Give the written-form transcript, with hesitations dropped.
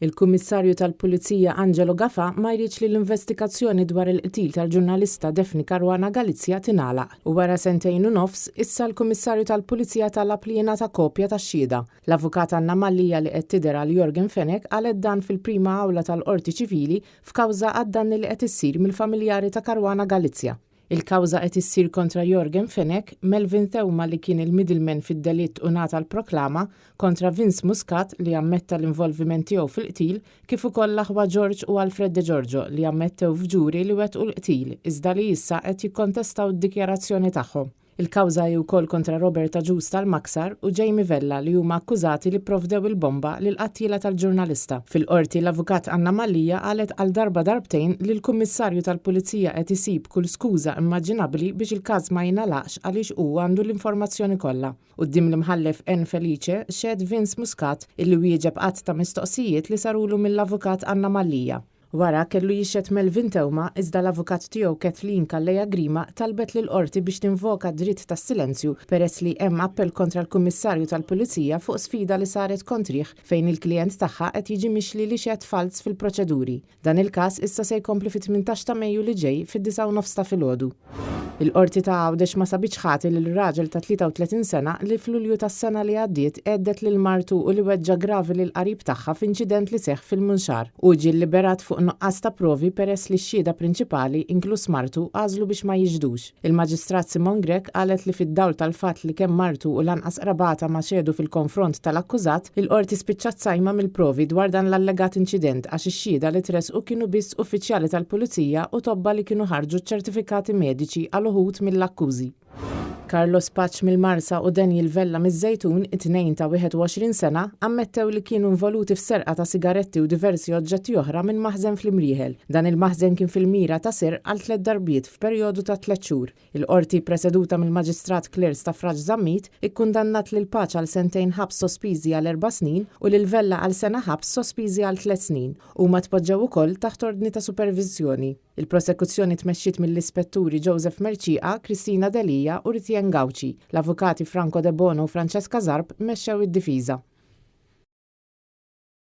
Il-Kummissarju tal-Pulizija Angelo Gafà ma jridx li l-investigazzjoni dwar il-qtil tal-ġurnalista Daphne Caruana Galizia tingħalaq. U wara sentejn u nofs, issa l-Kummissarju tal-Pulizija talab li jingħata kopja tax-xhieda. L-Avukat Anna Mallia li qed tidher għal Yorgen Fenech qalet dan fil-Prima Awla tal-Qorti Ċivili f'kawża għad-danni li qed issir mill-familjari ta' Caruana Galizia. Il-kawża qed issir kontra Yorgen Fenech, Melvin Theuma li kien il-middleman fid-delitt u ngħata l-proklama, kontra Vince Muscat li ammetta l-involviment tiegħu fil-qtil, kif ukoll l-aħwa George u Alfred Degiorgio li ammettew f'ġuri li wettqu l-qtil iżda li issa qed jikkontestaw d-dikjarazzjoni tagħhom. Il-kawża hi wkoll kontra Robert Agius tal-Maksar u Jamie Vella li huma akkużati li pprovdew il-bomba lill-qattiela tal-ġurnalista. Fil-Qorti, l-Avukat Anna Mallia qalet għal darba darbtejn li l-Kummissarju tal-Pulizija qed isib kull skuża immaġinabbli biex il-każ ma jingħalaqx għaliex hu għandu l-informazzjoni kollha. Quddiem l-Imħallef Anne Felice xehed Vince Muscat illi wieġeb għadd ta' mistoqsijiet li sarulu mill-Avukat Anna Mallia. Wara, kellu jixhed Melvin Theuma iżda l-avukat tiegħu Kathleen Calleja Grima talbet lill-Qorti biex tinvoka d-dritt tas-silenzju peress li hemm appell kontra l-Kummissarju tal-Pulizija fuq sfida li saret kontrih fejn il-klijent tagħha qed jiġi mixli li xehed falz fil-proċeduri. Dan il-każ issa se jkompli fit-18 ta' Mejju li ġej fid-disgħa u nofs ta' filgħodu. Il-Qorti ta' Għawdex ma sabitx ħati lil raġel ta' 33 sena li f'Lulju tas-sena li għaddiet għedded lil martu u li weġġa' gravi lil qarib tagħha f'inċident li seħħ fil-Munxar. Hu ġie lliberat fuq nuqqas ta' provi peress li x-xhieda prinċipali, inkluż martu, għażlu biex ma jixhdux. Il-Maġistrat Simone Grech qalet li fid-dawl tal-fatt li kemm martu u lanqas qrabatha ma xehdu fil-konfront tal-akkużat, il-Qorti spiċċat sajma mill-provi dwar dan l-allegat inċident għax ix-xhieda li tressqu kienu biss uffiċjali tal-Pulizija u tobba li kienu ħarġu ċ-ċertifikati mediċi għal uħud mill-akkużi. Carlos Pace mill-Marsa u Daniel Vella miż-Żejtun, it-tnejn ta' 21 sena, ammettew li kienu involuti f'serqa ta' sigaretti u diversi oġġetti oħra minn maħżen fl-Imrieħel. Dan il-maħżen kien fil-mira ta' serq għal tliet darbiet f'perjodu ta' tliet xhur. Il-Qorti, preseduta mill-Maġistrat Claire Stafrace Zammit, ikkundannat lil Pace għal sentejn ħabs sospiżi għal erba' snin u lil Vella għal sena ħabs sospiżi għal tliet snin. Huma tpoġġew ukoll taħt ordni ta' superviżjoni. Il-prosekuzzjoni tmexxiet mill-Ispetturi Joseph Mercieca, Kristina Delia u Ritienne Gauci. L-Avukati Franco Debono u Francesca Zarb mexxew id-difiża.